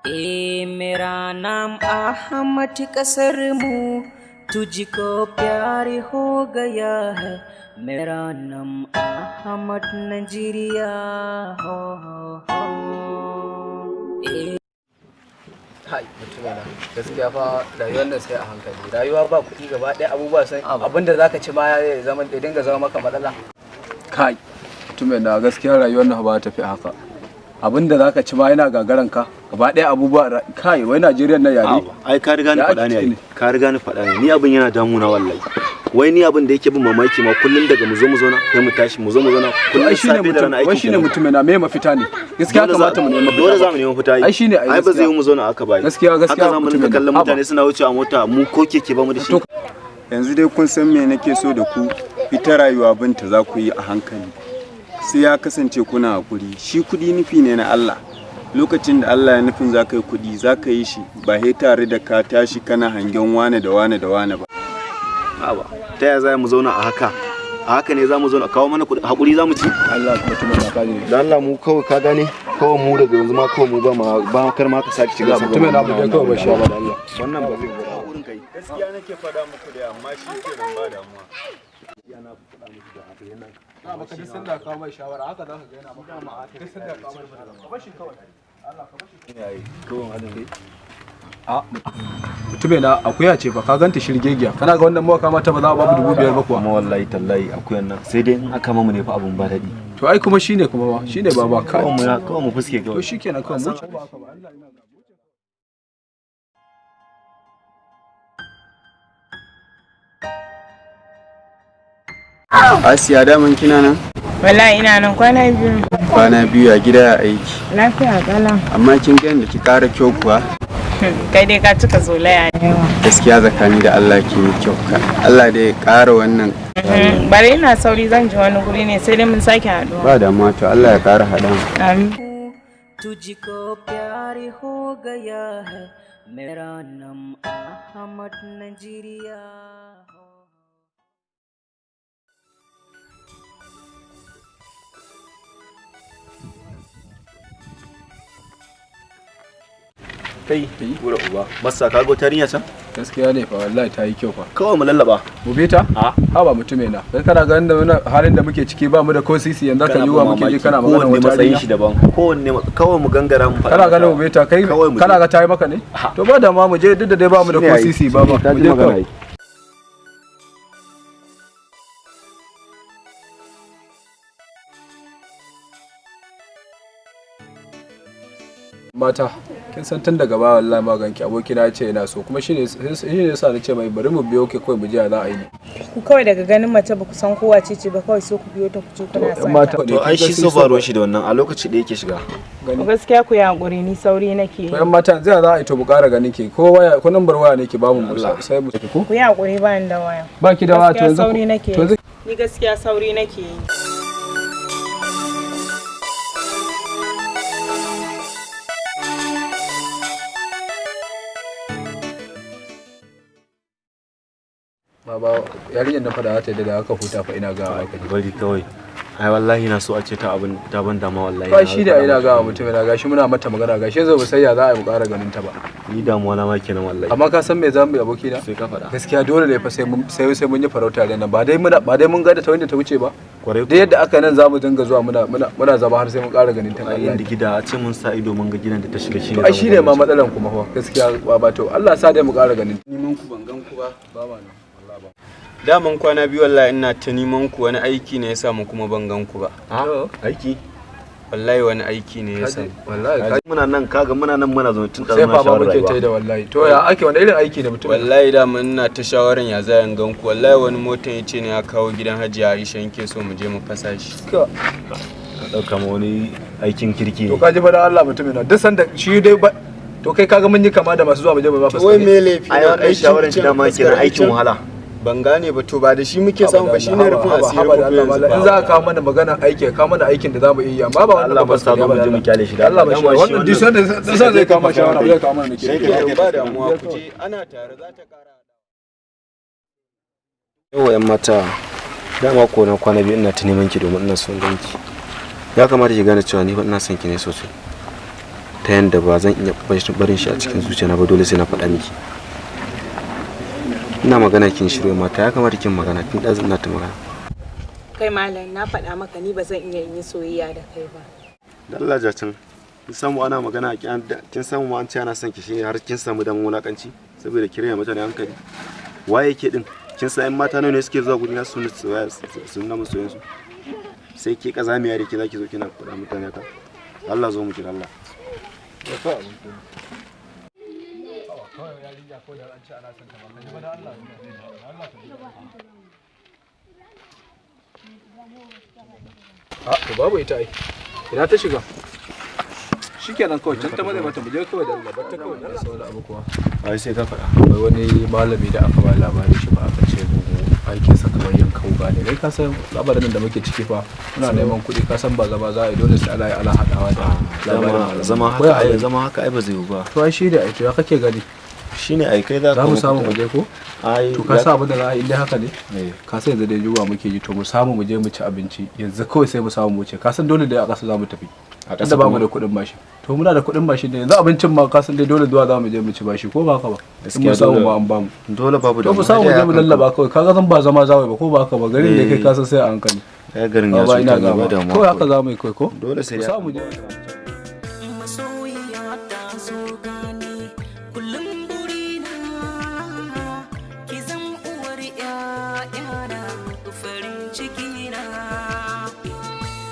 ए मेरा नाम अहमद कसर मु तुझको प्यार हो गया है मेरा नाम अहमद नजरिया हो हो ए Hai, mutumina, gaskiya fa rayuwar nan sai a hankali. Rayuwa ba kuɗi gaba ɗaya abubuwa sai abinda zaka ci ma ya zama ya dinga zama maka matsala. Kai, mutumina, gaskiya rayuwar nan ba ta tafi haka. Abinda zaka ci ma yana gagaran ka gaba ɗaya abubuwa. Kai, wai Najeriya nan yare. Ai ka riga ni Ya faɗa ake ne ciki ai. ne? Ka riga ni faɗa ne. Ni abin yana damuna wallahi. Wai ni abin da yake bin mamaki ma, kullun daga mu zo mu zauna sai mu tashi, mu zo mu zauna. To Kullun ai shine safe da mutum, rana wai aikin shine kenan. Mutumina, me mafita ne? Gaskiya Dole kamata mu nemi mafita. Dole za mu nemi mafita. Ai shine ai. Ai ba zai Gaskiya. yi mu zauna aka bai. Gaskiya, Haka za mu dinga mutumina. kallon Haba. mutane suna wucewa mota, mu ko keke ba mu da shi. To Yanzu dai kun san me nake so da ku? Ita rayuwa binta za ku yi a hankali, sai ya kasance kuna hakuri. Shi kuɗi nufi ne na Allah. Lokacin da Allah ya nufin za ka yi kuɗi, za ka yi shi, ba sai tare da ka tashi kana hangen wane da wane da wane ba. Haba, ta yaya za mu zauna a haka? A haka ne za mu zauna kawo mana kuɗi, hakuri za mu ci. Allah, mutumina, ka ji. Dan Allah mu kawai, ka gane, kawai mu daga yanzu ma kawai mu ba ma ba kar ma ka sake shiga Allah, mutumina, mu je kawai, ba shi ba da Allah. Wannan ba zai ba hakurin kai. Gaskiya nake faɗa muku da, amma shi kenan, ba damuwa. Na baka duk sanda kawo mai shawara haka za ka ga yana maka. Duk sanda kawo mai shawara. Ka bar shi kawai. Allah, ka bar shi. A mutume na, akuya ce fa ka ganta shirgegiya. Kana ga wannan mawaka mata ba za a babu 5,000 ba kuwa? Kuma wallahi tallahi akuyan nan, sai dai in aka mamu ne fa abun ba daɗi. To ai kuma shine, kuma ma shine baba kai. Kawai mu fuske To kawai. shikenan, kawai mu ci ba haka ba. Allah ina ga. Asiya, daman kina nan? Wallahi ina nan kwana biyu. Kwana biyu. A gida, ya aiki? Lafiya kala. Amma kin ga yadda ki ƙara kyau kuwa. Kai dai ka cika zolaya da yawa. Gaskiya tsakani da Allah kin yi kyau ka. Allah dai ya ƙara wannan. Bari ina sauri, zan ji wani guri ne, sai dai mun sake haduwa. Ba damuwa, to Allah ya ƙara haɗa mu. Amin. तुझको प्यार हो गया है मेरा नाम अहमद नजरिया हो Kai, gura uba masa, ka ga tarinya can? Gaskiya ne fa, wallahi ta yi kyau fa. Kawai mu lallaba. Mu bi ta? A. Ha ba mutume na. Dan kana ganin da wannan halin da muke ciki, ba mu da ko sisi, yanzu ka yiwa muke ji kana magana kowanne wata matsayin yarinya. shi daban, kowanne kawai mu gangara mu faɗa Kana mata. ganin mu bi ta kai? Kawai mu Kana je. ga ta yi maka ne? To ba da ma mu je, duk da dai ba mu da Shine ko ai, sisi ba ba. shine, ka Mu ji je magana kawai. ai. Mata, kin san tun daga baya wallahi maganki abokina ya ce yana so, kuma shine yasa na ce mai bari mu biyo ke kawai mu je ya za a yi ne. Ku kawai daga ganin mace ba ku san kowa ce ce ba, kawai sai ku biyo ta ku ce kuna Yan son mata ta. To ai shi so ba ruwan shi da wannan, a lokaci da yake shiga. Gani. Gaskiya ku yi hakuri, ni sauri nake. To yan mata, yanzu ya za a yi? To mu ƙara ganin ki ko waya ko nambar waya ne ki ba mu sai mu ko Ku yi hakuri, ba ni da waya. Ba ki da waya? To Gaskiya yanzu sauri nake. To yanzu Ni gaskiya sauri nake yi. Baba, yarinyar na fada za ta yi da aka huta fa, ina ga maka. Bari kawai, ai wallahi na so a ce ta abin ta ban dama wallahi. Ba Na shi da faɗa ina mata. ga mutum ina gashi muna mata magana, gashi yanzu ba sai ya za a yi mu ƙara ganin ta ba. Ni damuwa na ma kenan wallahi. Amma ka san me za mu yi, abokina? Sai ka faɗa. Gaskiya dole ne fa sai mun yi farauta da nan, ba dai mun ga da ta wanda ta wuce ba. Kwarai. Da yadda aka nan za mu dinga zuwa muna zama har sai mun ƙara ganin ta. Ai Allah. inda gida a ce mun sa ido mun ga gidan da ta shiga shine. To ai shine ma matsalan kuma fa gaskiya ba, to Allah sa dai mu ƙara ganin ta. Neman ku ban gan ku ba. Ba ma nan wallahi ba. Daman kwana biyu wallahi ina ta neman ku, wani aiki ne ya samu kuma ban gan ku ba. Aiki? Wallahi wani aiki ne ya samu. Wallahi ka Muna nan, kaga muna nan muna zaune tun sai ɗazu muna fa ba shawarar muke rayuwa. ta yi da wallahi. To ya ake, wani irin aiki ne mutum? Wallahi daman ina ta shawaran ya za in gan ku. Wallahi wani motan ya ce ne ya kawo gidan Hajiya Aisha yake so mu je mu fasa shi. Ka Ka ɗauka ma wani aikin kirki To ne. ka ji fa dan Allah mutumin nan duk sanda shi dai ba to kai kaga mun yi kama da masu zuwa mu je mu ba fasa. Wai me laifi Ai na? wannan shawaran shi dama kenan, aikin wahala. Ban gane ba, to ba da shi muke samu ba, shine rufin asirin haba mu da Allah yanzu. malam, in za ka kawo mana magana aiki, ka kawo mana aikin da za mu iya, amma ba wannan Allah ba ba sa zo mu je mu kyale shi da Allah ba shi Dama shi wannan duk sanda sanda zai kawo mana shawara, zai kawo mana nake. Sai ka Ba damuwa, ku je, ana tare za ta kara. Yawa yan mata, dama ko na kwana biyu ina ta neman ki domin ina son ganki. Ya kamata ki gane cewa ni fa ina son ki ne sosai. Ta yanda ba zan iya barin shi a cikin zuciyana ba, dole sai na faɗa miki. Ina magana kin shirya mata, ya kamata kin magana tun ɗazu ina ta magana. Kai malam, na faɗa maka ni ba zan iya yin soyayya da kai ba. Da Allah jacin, kin samu ana magana, kin samu ma an ce ana son ki, shine har kin samu damar wulakanci saboda ki rena mutane hankali. Waye yake din? Kin san 'yan mata nawa ne suke zuwa gurina su nuna soyayya, su nuna musu soyayya su? Sai ke kazamiya da ke zaki zo kina faɗa mutane haka. Allah zo mu kira Allah. A to babu ita ai. Ina ta shiga? Shikenan kawai, can ta maza mata mu je kawai da Allah, bar ta kawai da Allah. Wani abu kuwa. Ai sai ka faɗa. Akwai wani malami da aka ba labari shi ba, aka ce mu aikin sa kamar yanka wuka ne. Kai ka san labarin nan da muke ciki fa, muna neman kuɗi, ka san ba zama za a yi, dole sai ana yi ana haɗawa da labarin malamai. Zama Ko ya haka ai ai zama haka ai ba zai yiwu ba. To ai shi da ai, to ya kake gani? Shine ai kai za Za ka mu samu mu je ko? Ai To ka sa abin da za a yi, in dai haka ne? Eh. Ka san yanzu dai yunwa muke ji, to mu samu mu je mu ci abinci yanzu kawai, sai mu samu mu wuce. Ka san dole dai a ƙasa za mu tafi. A Tunda ƙasa ba mu kuma? da kuɗin mashin. To muna da kuɗin mashin ne yanzu, abincin ma ka san dai dole zuwa za mu je mu ci bashi, ko ba haka ba? In Gaskiya mu samu dole. ma an bamu. Dole babu To mu samu mu je mu lallaba kawai, kaga zan ba zama za mu yi ba, ko ba haka ba? Garin da kai ka san sai a hankali. Ai garin ya Ba ina cuta ne, ba gama. damuwa. Kawai haka za mu yi kawai ko? Dole sai Mu ya samu je. Masoyiya ta zo gani, kullum burina ki zan uwar 'ya'yana, farin ciki na.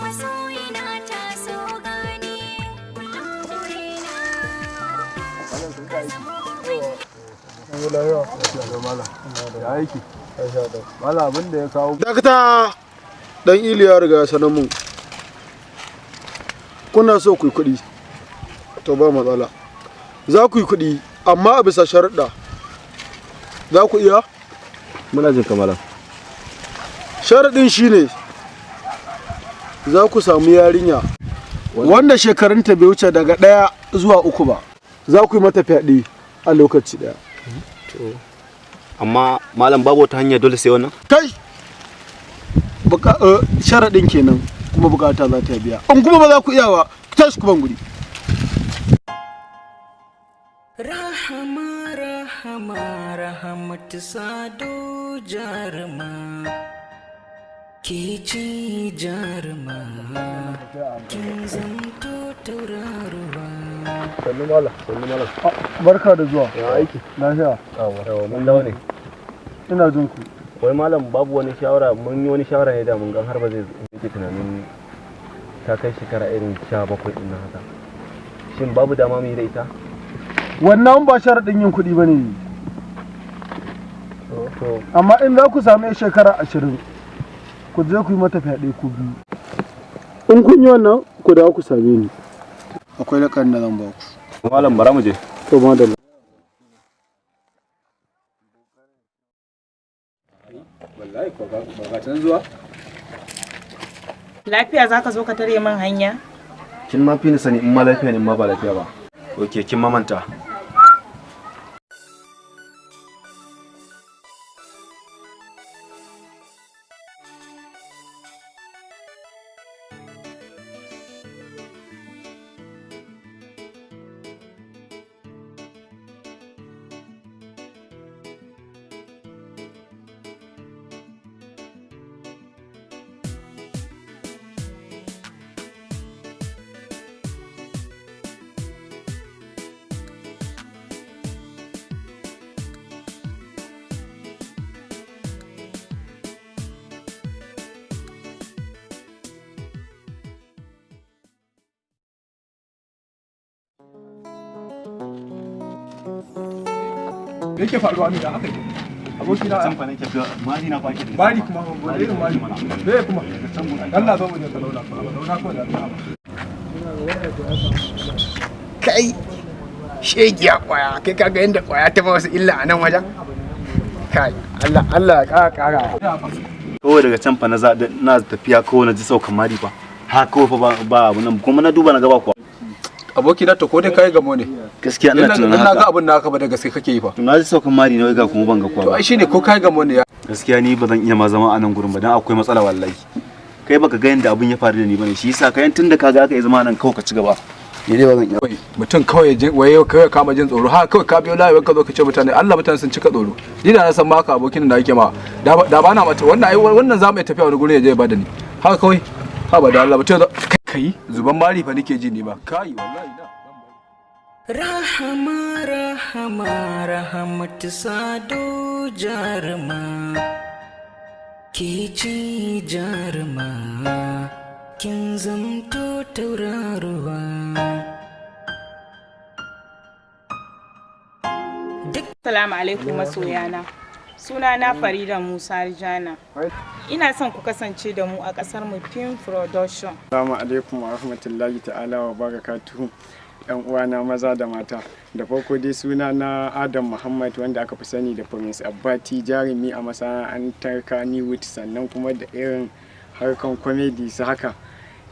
Masoyina ta so gani, kullum burina. Aiki. Mala abin da ya kawo Dakata! Dan Iliya ya riga ya sanar mun. Kuna so ku yi kuɗi, to ba matsala. Za ku yi kuɗi, amma a bisa sharuɗa. Za ku iya? Muna jin kamala. Sharaɗin shine za ku samu yarinya wanda shekarunta bai wuce daga 1 zuwa 3 ba. Za ku yi mata fyaɗe a lokaci ɗaya. Amma malam, babu wata hanya, dole sai wannan? Kai! Sharaɗin kenan, kuma bukata za ta biya. In kuma ba za ku iya ba, ku tashi ku ban guri. Rahama, rahama, rahamatu sado, jaruma ke ci, jaruma kin zamto tauraruwa. Sannu mala, sannu mala. Barka da zuwa. Ya aiki. Lafiya. Yawa, mun dawo ne. Ina jin ku. Wai malam, babu wani shawara, mun yi wani shawara ne da mun gan har ba zai yake tunanin ta kai shekara irin 17 din nan haka. Shin babu dama mu yi da ita? Wannan ba sharaɗin yin kuɗi ba ne. To Amma in za ku sami yar shekara 20, ku je ku yi mata fyaɗe ku biyu. In kun yi wannan, ku dawo ku same ni. Akwai laƙarin da zan ba ku. Malam, bara mu je. To madalla. Wallahi ko ba ga can zuwa. Lafiya zaka zo ka tare min hanya? Kin ma fi ni sani in ma lafiya ne in ma ba lafiya ba. Okay, kin ma manta. Me yake faruwa ne da haka yi? Aboki na Can fa nake ga mari na fa ke da. Mari kuma, wani irin mari? Me kuma? Allah zo mu je ka zauna ko zauna ko da Allah. Kai shegiya kwaya, kai kaga yadda kwaya ta ba wasu illa a nan wajen. Kai, Allah Allah ya kara kara. Kawai daga can fa na za na tafiya, kawai na ji saukan mari fa. Ha kawai fa ba ba abu nan kuma na duba na gaba kuwa. Aboki na, to ko dai kai gamo ne? Gaskiya ina tunanin Na ga haka. abin naka ba da gaske kake yi fa. To na ji saukan mari ne, wai ga kuma ban ga kuwa To ba. ai shine ko kai gamo ne ya. Gaskiya ni ba zan iya ma zama a nan gurin ba dan akwai matsala wallahi. Kai baka ga yanda abun ya faru da ni bane, shi yasa kai tunda kaga aka yi zama nan kawai ka ci gaba. Ni dai ba zan iya. Kawai mutum kawai waye kawai kama jin tsoro ha, kawai ka biyo layi ka zo ka ce mutane Allah, mutane sun cika tsoro. Ni da na san ma haka abokin da ake ma da ba na mata wannan, ai wannan za mu iya tafiya wani gurin ya je ya bada ni haka kawai. Ha ba da Allah, mutum kai zuban mari fa nake ji ni ba kai wallahi na. Rahama, rahama, rahamatu sado jaruma, ke ci jaruma, kin zamto tauraruwa. Assalamu alaikum masoyana. Sunana Farida Musa Rijana. Ina son ku kasance da mu a kasar mu Film Production. Assalamu alaikum wa rahmatullahi ta'ala wa barakatuhu. Yan uwana maza da mata. Da farko dai suna na Adam Muhammad, wanda aka fi sani da Prince Abbati, jarumi a masana'antar Kannywood, sannan kuma da irin harkan comedy su haka.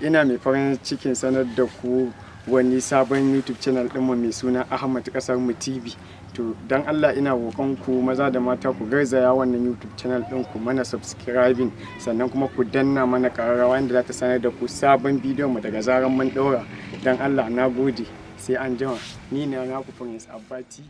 Ina mai farin cikin sanar da ku wani sabon YouTube channel ɗinmu mai suna Ahmad Kasar Mu TV. To dan Allah ina roƙon ku maza da mata ku garzaya wannan YouTube channel ɗin ku mana subscribing, sannan kuma ku danna mana ƙararrawa inda za ta sanar da ku sabon bidiyon mu daga zaran mun ɗora. Dan Allah, na gode, sai an jima. Ni ne naku Prince Abbati.